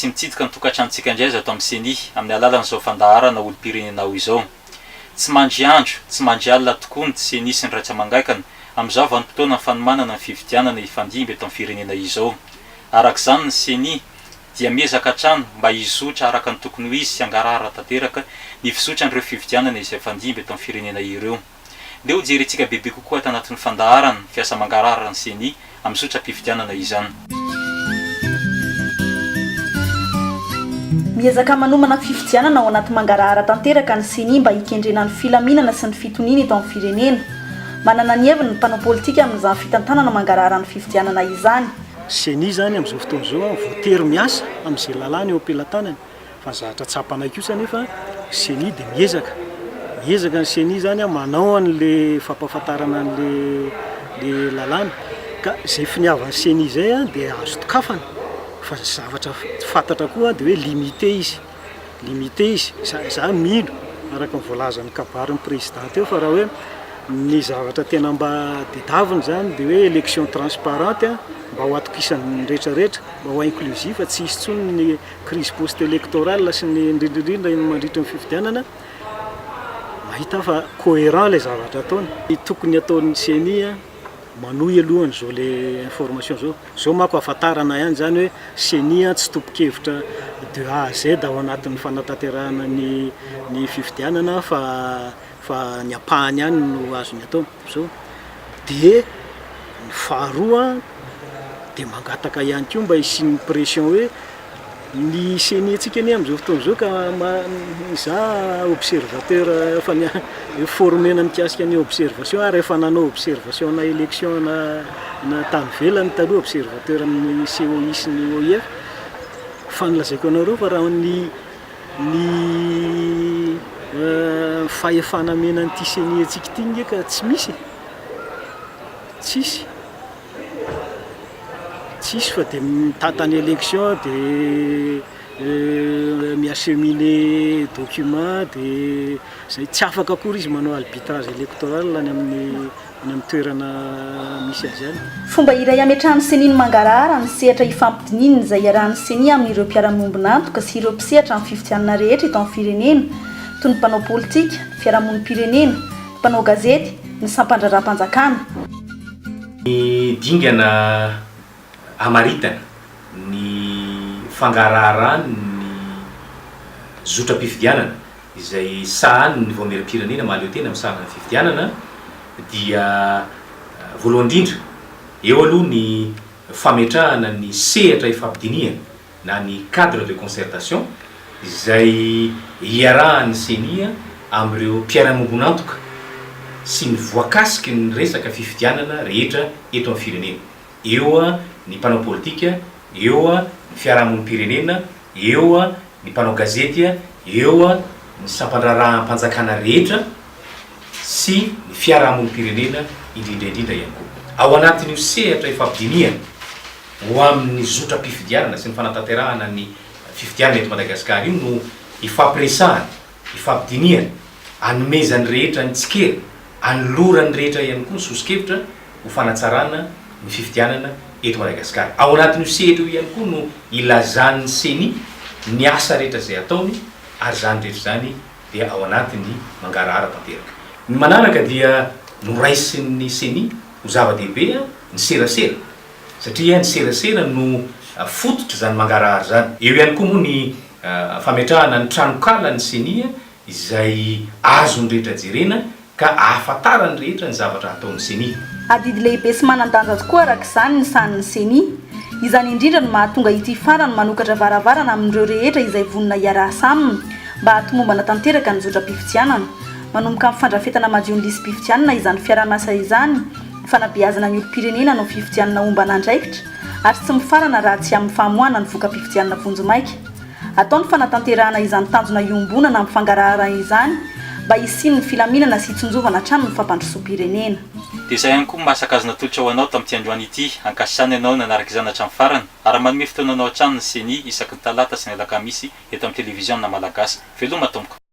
sy mitsidika ny tokantranontsika indray aza ato amin'ny Ceni amin'ny alalan'izao fandaharana Olom-pirenena ao izao. Tsy mandry andro, tsy mandry alina tokoa ny Ceni sy ny rantsamangaikany amin'izao vanim-potoanan'ny fanomanana ny fifidianana hifandimby eto amin'ny firenena izao. Araka izany ny Ceni dia miezaka hatrany mba hizotra araka ny tokony ho izy sy hangarahara tanteraka ny fizotran'ireo fifidianana izay hifandimby eto amin'ny firenena ireo. Ndeha ho jerentsika bebe kokoa ato anatin'ny fandaharana ny fiasa mangarahara ny Ceni amin'ny zotram-pifidianana izany. Miezaka manomana fifidianana ao anaty mangarahara tanteraka ny Ceni mba hikendrena ny filaminana sy ny fitoniana eto amin'ny firenena. Manana ny heviny ny mpanao politika amin'izany fitantanana mangarahara ny fifidianana izany. Ceni izany amin'izao fotoana izao voatery miasa amin'izay lalàna eo am-pelatanany. Fa ny zavatra tsapanay kosa anefa, ceni dia miezaka, miezaka ny ceni zany manao an'le fampahafantarana an'le le lalàna, ka zay finiavan'ny ceni zay dia azo dokafana, fa ny zavatra fantatra koa dia hoe limité izy, limité izy, za za mino araka ny voalazan'ny kabarin'ny président teo fa raha hoe ny zavatra tena mba tedaviny zany dia hoe élection transparente mba ho atokisan'ny rehetra rehetra, mba ho inclusif tsy hisy intsony ny crise post électorale sy ny indrindra indrindra ny mandritra ny fifidianana, mahita aho fa cohérent ilay zavatra ataony. Ny tokony ataon'ny ceni manohy aloha an'izao le information zao, zao manko ahafantarana ihany zany hoe ceni tsy tompon-kevitra de A à Z ao anatin'ny fanatanterahana ny ny fifidianana fa fa ny ampahany ihany no azony atao zao, de ny faharoa de mangataka ihany koa mba hisian'ny pression hoe ny ceni antsika anie amin'izao fotoana izao ka za observateur efa ni-former-na mikasika ny observation ary efa nanao observation na election na na tany ivelany taloha observateur amin'ny COI sy ny OIF fa ny lazaiko anareo fa raha ny Ny fahefana amena an'ity ceni antsika ity nge ka tsy misy e! Tsisy, tsisy fa dia mitantana election dia mi-acheminer document dia zay, tsy afaka akory izy manao arbitrage electoral any amin'ny any amin'ny toerana misy azy any. Fomba iray hametrahan'ny Ceni ny mangarahara ny sehatra ifampidinihina izay iarahan'ny Ceni amin'ireo mpiara-miombon'antoka sy ireo mpisehatra amin'ny fifidianana rehetra eto amin'ny firenena, toy ny mpanao politika, ny fiarahamonim-pirenena, ny mpanao gazety, ny sampan-draharaham-panjakana. Ny dingana hamaritana ny fangaraharan'ny zotram-pifidianana izay sahanin'ny Vaomieram-pirenena mahaleo tena misahana ny fifidianana dia voalohany indrindra eo aloha ny fametrahana ny sehatra ifampidinihana na ny cadre de concertation izay iarahan'ny Ceni amin'ireo mpiara-miombon'antoka sy ny voakasiky ny resaka fifidianana rehetra eto amin'ny firenena. Eo ny mpanao politika, eo ny fiarahamonim-pirenena, eo ny mpanao gazety, eo ny sampan-draharaham-panjakana rehetra sy ny fiarahamonim-pirenena indrindra indrindra ihany koa. Ao anatin'io sehatra ifampidinihana ho amin'ny zotram-pifidianana sy ny fanatanterahana ny fifidianana eto Madagasikara io no ifampiresahana, ifampidinihana, anomezan'ny rehetra ny tsikera, anoloran'ny rehetra ihany koa ny soso-kevitra ho fanatsarana ny fifidianana eto Madagasikara. Ao anatin'io sehatra io ihany koa no ilazan'ny Ceni ny asa rehetra izay ataony ary izany rehetra izany dia ao anatin'ny mangarahara tanteraka. Ny manaraka dia noraisin'ny Ceni ho zava-dehibe ny serasera satria ny serasera no fototr'izany mangarahara izany. Eo ihany koa moa ny fametrahana ny tranokalan'ny Ceni izay azon'ny rehetra jerena ka ahafantaran'ny rehetra ny zavatra ataon'ny Ceni. Adidy lehibe sy manan-danja tokoa araka izany ny sahanin'ny Ceni. Izany indrindra no mahatonga ity farany manokatra varavarana amin'ireo rehetra izay vonona hiara-asa aminy mba hahatomombana tanteraka ny zotram-pifidianana. Manomboka amin'ny fandrafetana madio ny lisi-pifidianana izany fiaraha-miasa izany, ny fanabeazana ny olom-pirenena hanao fifidianana omban'andraikitra ary tsy mifarana raha tsy amin'ny famoahana ny voka-pifidianana vonjimaika. Atao ny fanatanterahana izany tanjona iombonana amin'ny fangaraharana izany mba hisian'ny filaminana sy hitsinjovana hatrany ny fampandrosoam-pirenena. Dia izay ihany koa ny masaka azo natolotra ho anao tamin'ity androany ity. Ankasitrahana ianao nanaraka izany hatramin'ny farany ary manome fotoana anao hatrany ny Ceni isaky ny talata sy ny alakamisy eto amin'ny televiziona malagasy. Veloma tompoko.